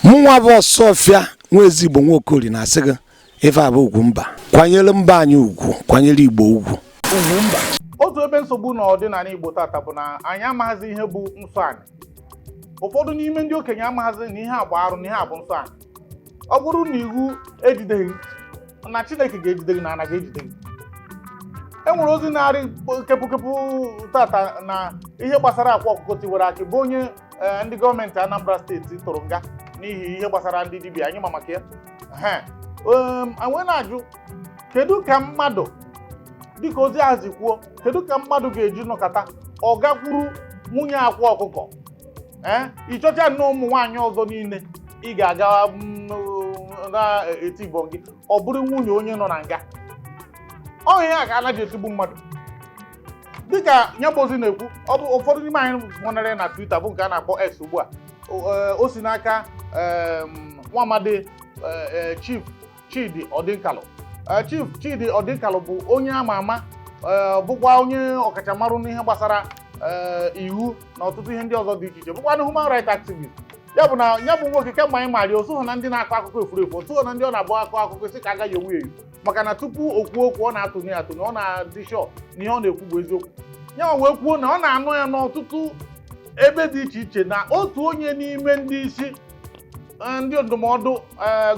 Mụnwa bụ Ọsọfịa nwa ezigbo Nwaokori na-asị gị, ife a bụ ugwu mba. Kwanyere mba anyị ugwu, kwanyere Igbo ugwu. Ugwu mba. Otu ebe nsogbu na ọdịnala Igbo tata bụ na anyị amaghịzi ihe bụ nsọ anyị. Ụfọdụ n'ime ndị okenye amaghịzi na ihe a bụ arụ, na ihe a bụ nsọ anyị. Ọ bụrụ na iwu ejideghị, na Chineke ga-ejide gị, na ana ga-ejide gị. E nwere ozi na-arị kepụkepụ tata na ihe gbasara Akwa Ọkụkọ Tiwara Akị, bụ onye ndị gọọmenti Anambra Steeti tụrụ nga n'ihi ihe gbasara ndị dibịa anyị ma maka ya. Ehe. Anyị na-ajụ, kedu ka mmadụ, dịka ozi ahụ si kwuo, kedu ka mmadụ ga-eji nọkọta ọ gakwuru nwunye Akwa Ọkụkọ? Ee, ịchọcha nnọọ ụmụ nwaanyị ọzọ niile ị ga-aga na-eti ibọ gị, ọ bụrụ nwunye onye nọ na nga? Ọ ihe a ka anaghị etigbu mmadụ. Dịka ya bụ ozi na-ekwu, ọ bụ ụfọdụ n'ime anyị hụnara na Twitter, bụ nke a na-akpọ X ugbu a. O si n'aka nwa amadi Chief Chidi Ọdịnkalụ. Chief Chidi Ọdịnkalụ bụ onye ama ama, bụkwa onye ọkachamara n'ihe gbasara iwu na ọtụtụ ihe ndị ọzọ dị iche iche, bụkwa human rights activist. Ya bụ na ya bụ nwoke, kemgbe anyị maara ya, o soghị na ndị na-akọ akụkọ efuru efu, o soghị na ndị ọ na-abụ akọ akụkọ sị ka agaghị ewu ewu, maka na tupu o kwuo okwu, ọ na-atụnye atụnye, ọ na-adị sure na ihe ọ na-ekwu bụ eziokwu. Ya wee kwuo na ọ na-anụ ya n'ọtụtụ ebe dị iche iche na otu onye n'ime ndị isi ndị ndụmọdụ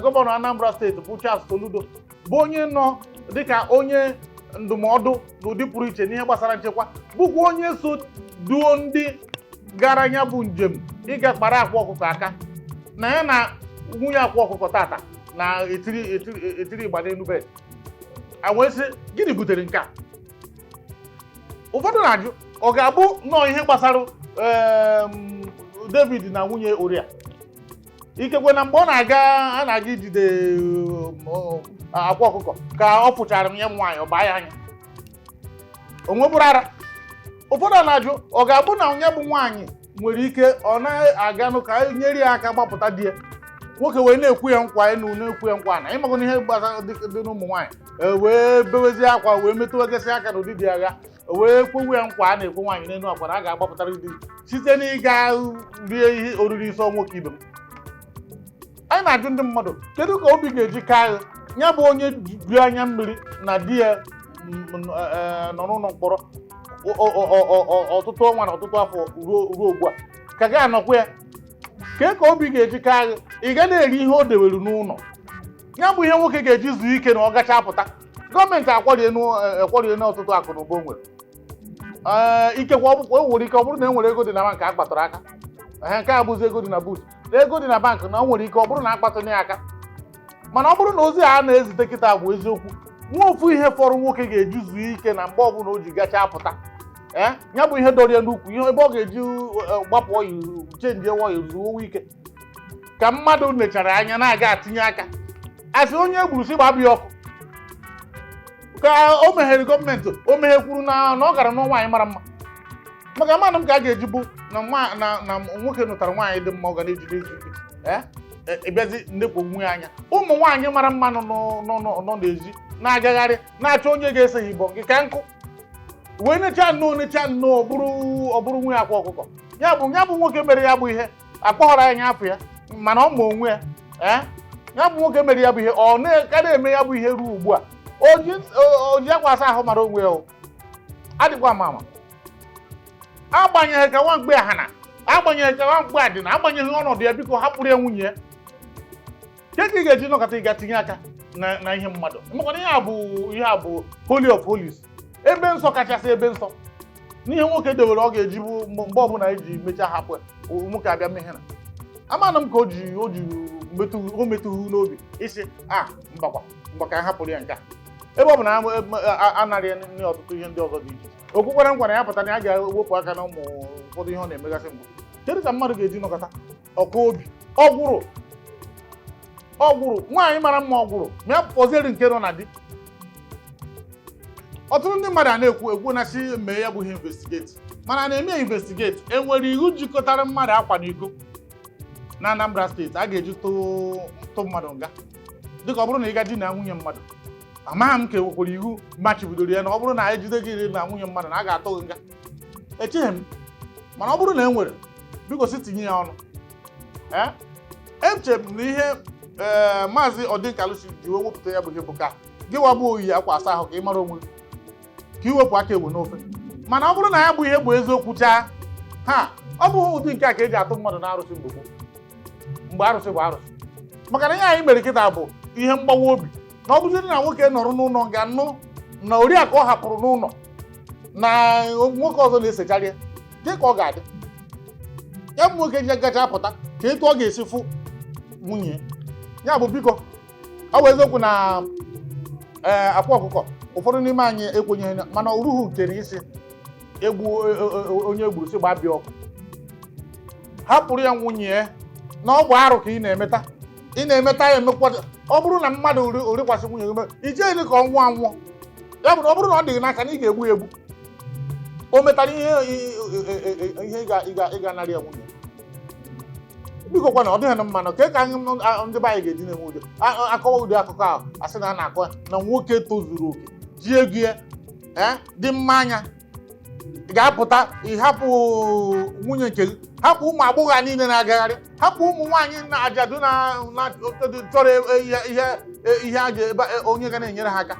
gọvanọ Anambra Steeti, bụ Charles Soludo, bụ onye nọ dịka onye ndụmọdụ n'ụdị pụrụ iche n'ihe gbasara nchekwa, bụkwa onye so duo ndị gara ya bụ njem ịga kpara Akwa Ọkụkọ aka, na ya na nwunye Akwa Ọkụkọ tata na etiri etiri etiri ịgba n'elu bed. Wee sị, gịnị butere nke a? Ụfọdụ na-ajụ, ọ ga-abụ nnọọ ihe gbasara David na nwunye Uria? Ikekwe na mgbe ọ na-aga, a na-aga ijide Akwa Ọkụkọ, ka ọ fụchara m ya nwaanyị, ọ baa ya anya, o nwebụrụ ara. Ụfọdụ a na-ajụ, ọ ga-abụ na onye bụ nwaanyị nwere ike ọ na-aganụ ka nyere ya aka gbapụta di ya nwoke, wee na-ekwu ya nkwa enu, na-ekwu ya nkwa na ịmago na ihe gbasara dị n'ụmụ nwaanyị, wee bewezie akwa, wee metụwegasị aka n'ụdị dị agha, wee kwewe ya nkwa a na-ekwe nwaanyị n'elu akwa na a ga-agbapụtara di site n'ịga rie ihe oriri nsọ nwoke ibe m. Anyị na-ajụ ndị mmadụ, kedu ka obi ga-eji kaa agha ya bụ onye bi anya mmiri na di ya nọ n'ụlọ mkpọrọ ọtụtụ ọnwa na ọtụtụ afọ ruo ugbu a, ka ga anọkwa ya? Kee ka obi ga-eji kaa agha ị ga na-eri ihe o dewere n'ụlọ ya, bụ ihe nwoke ga-eji zuo ike na ọ gacha pụta? Gọọmenti akwarie n'ọtụtụ akụ na ụba o nwere. Ee, ikekwe ọ bụkwa o nwere ike ọ bụrụ na e nwere ego dị na bank akpatụrụ aka. Ehe, nke a bụzi ego dị na but na ego dị na bank, na o nwere ike ọ bụrụ na akpatụnye ya aka. Mana ọ bụrụ na ozi a na-ezite kịta bụ eziokwu, nwa ofu ihe fọrọ nwoke ga-eji zuo ike na mgbe ọbụla o ji gachaa pụta, ee, ya bụ ihe dọrọ ya n'ukwu, ihe ebe ọ ga-eji gbapụ ọya, change ọya, zuo ike, ka mmadụ nechara anya na-aga atinye aka, asị onye egburu si gbabụ ya ọkụ. Ka o meghere gọọmenti, o meghekwuru na ọ gara n'ụwa nwaanyị mara mma, maka mmanụ m ka a ga-eji bụ na nwa na nwoke nụtara nwaanyị dị mma, ọ ga na-ejide ezu ike. Ee, ịbịazi ndekwa onwe ya anya, ụmụ nwaanyị mara mma nọ n'ezi na-agagharị na-achọ onye ga-ese ha ibọ gị ka nkụ, wee necha nnọọ, necha nnọọ, ọ bụrụ nwunye Akwa Ọkụkọ. Ya bụ nwoke mere ya bụ ihe akpọghọrọ anya afọ ya, mana ọ ma onwe ya. Ee, ya bụ nwoke mere ya bụ ihe, ọ na-ka na-eme ya bụ ihe ruo ugbu a. O ji akwa asa ahụ mara onwe ya. O adịkwa ama ama, agbanyeghị ka nwamgbe ha na agbanyeghị ka nwamgbe a dị na agbanyeghị ọnọdụ ya, biko hapụrụ ya nwunye ya. Ke ka ị ga-eji nọkọta ịga tinye aka na ihe mmadụ? Makwana ihe a bụ holy of holies, ebe nsọ kachasị ebe nsọ, n'ihe nwoke dewere ọ ga-eji bụ mgbe ọbụla eji mechaa hapụ ya, nwoke abịa mmehie na amanụ m ka o ji metụ o metụghị n'obi isi a mbakwa mgbe ka a hapụrụ ya nke a, ebe ọ bụ na anarị ya n'ọtụtụ ihe ndị ọzọ dị iche iche. O kwekwara nkwa na ya pụta na ya ga-ewepụ aka na ụmụ ụfọdụ ihe ọ na-emegasị mgbe. Kedu ka mmadụ ga-eji nọkọta ọkụ obi ọgwụrụ ọgwụrụ nwaanyị mara mma, ọgwụrụ ma ya pọzieri nke nọ na di? Ọtụtụ ndị mmadụ a na-ekwu ekwu na si mee ya bụ ihe investigate, mana a na-eme investigate. Enwere iwu jikọtara mmadụ akwa na iko na Anambra Steeti a ga-eji tụ mmadụ nga, dịka ọ bụrụ na ị ga di na nwunye mmadụ? Amaghị m ka enwekwara iwu machibidoro ya na ọ bụrụ na ejide gị na nwunye mmadụ na a ga-atụ gị nga. Echeghị m, mana ọ bụrụ na e nwere, biko si tinye ya ọnụ. Ee, Eche m na ihe ee maazị Ọdịnkalụ si ji wee wepụta ya bụ ihe bụ ka gị wabụ oyi akwa asa ahụ, ka ị mara onwe gị, ka iwepụ aka ewe n'ofe. Mana ọ bụrụ na ya bụ ihe bụ eziokwu chaa ha, ọ bụghị ụdị nke a ka eji atụ mmadụ na arụsị mgbe gboo, mgbe arụsị bụ arụsị. Maka na ihe anyị mere kịta bụ ihe mgbawa obi, na ọ bụziri na nwoke nọrọ n'ụlọ nga nụ na oriakụ ọ hapụrụ n'ụlọ na nwoke ọzọ na-esecharị ya, dị ka ọ ga-adị ya bụ nwoke ji gacha pụta ka etu ọ ga-esi fụ nwunye ya bụ. Biko, ọ bụ eziokwu na ee akwa ọkụkọ ụfọdụ n'ime anyị ekwenyeghị mana o rughị nke na isi egbu onye egburu si gbaa bịa ọkụ, hapụrụ ya nwunye ya, na ọ bụ arụ ka ị na-emeta, ị na-emeta ya emekwa. Ọ bụrụ na mmadụ orikwasị nwunye gị, ijeghị ka ọ nwụọ anwụọ. Ya bụ na ọ bụrụ na ọ dị gị n'aka na ị ga-egbu ya egbu, o metara ihe ihe ị ga-anarị ya nwunye. Biko kwa, na ọ dịghị na mma na ka anyị ndị be anyị ga-eji na-enwe ụdị akọwa ụdị akụkọ ahụ, asị na a na-akọ na nwoke tozuru oke ji ego ya dị mma anya ga-apụta ịhapụ nwunye nke gị, hapụ ụmụ agbọghọ a niile na-agagharị, hapụ ụmụ nwaanyị na-ajadu na chọrọ ihe ihe ihe a ga-ebe onye ga na-enyere ha aka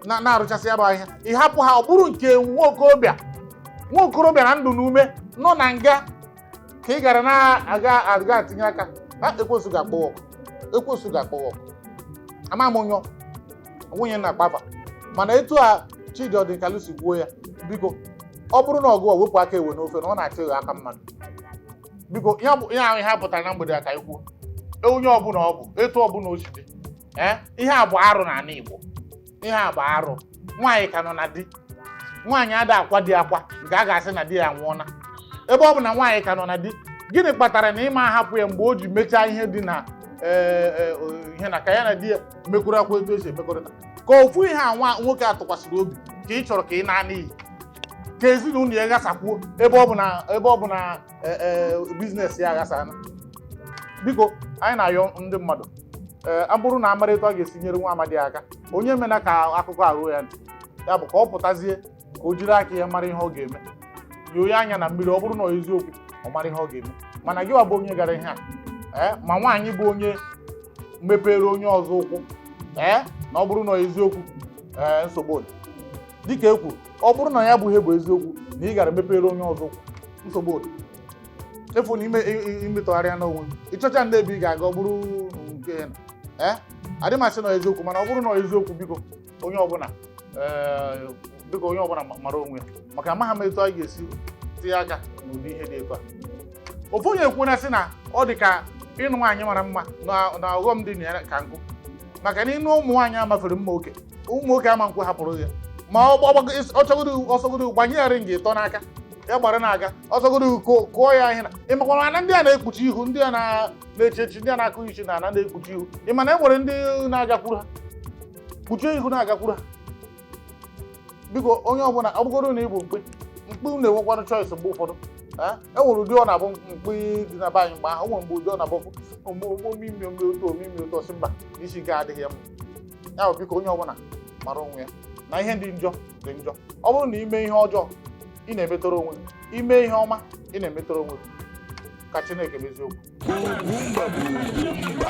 na-arụchasị ya bụ ahịhịa, ịhapụ ha. Ọ bụrụ nke nwa okorobịa, nwa okorobịa na ndụ na ume nọ na nga ka ị gara na-aga aga atinye aka ha. Ekwensu ga-akpọ ọkụ, ekwensu ga-akpọ ọkụ. Ama m onye nwunye na-akpa afa, mana etu a Chidi Ọdịnkalụ si kwuo ya, biko, ọ bụrụ na ọgụ a wepụ aka ewe n'ofe na ọ na-achọ ịghọ aka mmadụ. Biko, ya bụ ihe ahụ ihe a pụtara na mgbede a ka anyị kwuo. Onye ọbụla ọ bụ etu ọbụla o si dị, ee, ihe a bụ arụ n'ala Igbo, ihe a bụ arụ. Nwaanyị ka nọ na di, nwaanyị ada akwa di akwa nke a ga-asị na di ya anwụọna. Ebe ọ bụ na nwaanyị ka nọ na di, gịnị kpatara na ịma ahapụ ya mgbe o ji mechaa ihe dị na ee, ihe na ka ya na di ya mekwuru akwa etu esi emekọrịta, ka ofu ihe a nwa nwoke a tụkwasịrị obi ka ị chọrọ ka ị na n'iyi, ka ezinụlọ ya ghasakwuo, ebe ọ bụ na ee business ya aghasana? Biko, anyị na-ayọ ndị mmadụ, ee, ọ bụrụ na amara etu a ga-esi nyere nwa amadi aka, onye mena ka akụkọ arụ ya ntị, ya bụ ka ọ pụtazie ka o jiri aka ya mara ihe ọ ga-eme, nyoo ya anya na mmiri. Ọ bụrụ na ọ eziokwu, ọ mara ihe ọ ga-eme. Mana gị bụ onye gara ihe a, ee, ma nwaanyị bụ onye mepere onye ọzọ ụkwụ, ee, na ọ bụrụ na ọ eziokwu, ee, nsogbu dị. Dịka e kwuru, ọ bụrụ na ya bụ ihe bụ eziokwu na ị gara mepere onye ọzọ ụkwụ, nsogbu dị. Efu na ime imetọgharịa n'onwe gị, ịchọcha ndị ebe ị ga-aga. Ọ bụrụ nke na ee adị masị na eziokwu, mana ọ bụrụ na eziokwu, biko, onye ọbụla, ee, biko, onye ọbụla mara onwe ya, maka amaghị m etu anyị ga-esi tinye aka n'ụdị ihe dị etu a. Ofu onye ekwuna sị na ọ dị ka ịnụ nwaanyị mara mma na ọghọm dị na ya ka nkụ, maka na ịnụ ụmụ nwaanyị amafere mma oke, ụmụ nwoke ama nkwe hapụrụ ya. Ma ọ chọgodo ọsọgodo gbanye ya ring ịtọ n'aka ya gbara na-aga, ọsọgodo kụọ ya ihe na ịmakwana na ndị a na-ekpuchi ihu, ndị a na-echi echi, ndị a na-akụ isi na ana na-ekpuchi ihu. Ị ma na e nwere ndị na-agakwuru ha kpuchie ihu na-agakwuru ha. Biko, onye ọbụla, ọ bụgoro na ị bụ mkpi, mkpi na-enwekwanụ choice mgbe ụfọdụ. E nwere ụdị ọ na-abụ mkpi dị na be anyị mgbe ahụ. O nwere mgbe ụdị ọ na-abụ omimi ome otu omimi otu ọsị mba na isi nke adịghị ya mma. Ya bụ, biko, onye ọbụla mara onwe ya na ihe dị njọ dị njọ. Ọ bụrụ na ime ihe ọjọọ, ị na-emetọrọ onwe gị. Ime ihe ọma, ị na-emetọrọ onwe gị. Ka Chineke mezie okwu. Ugwumba bụ Ugwumba.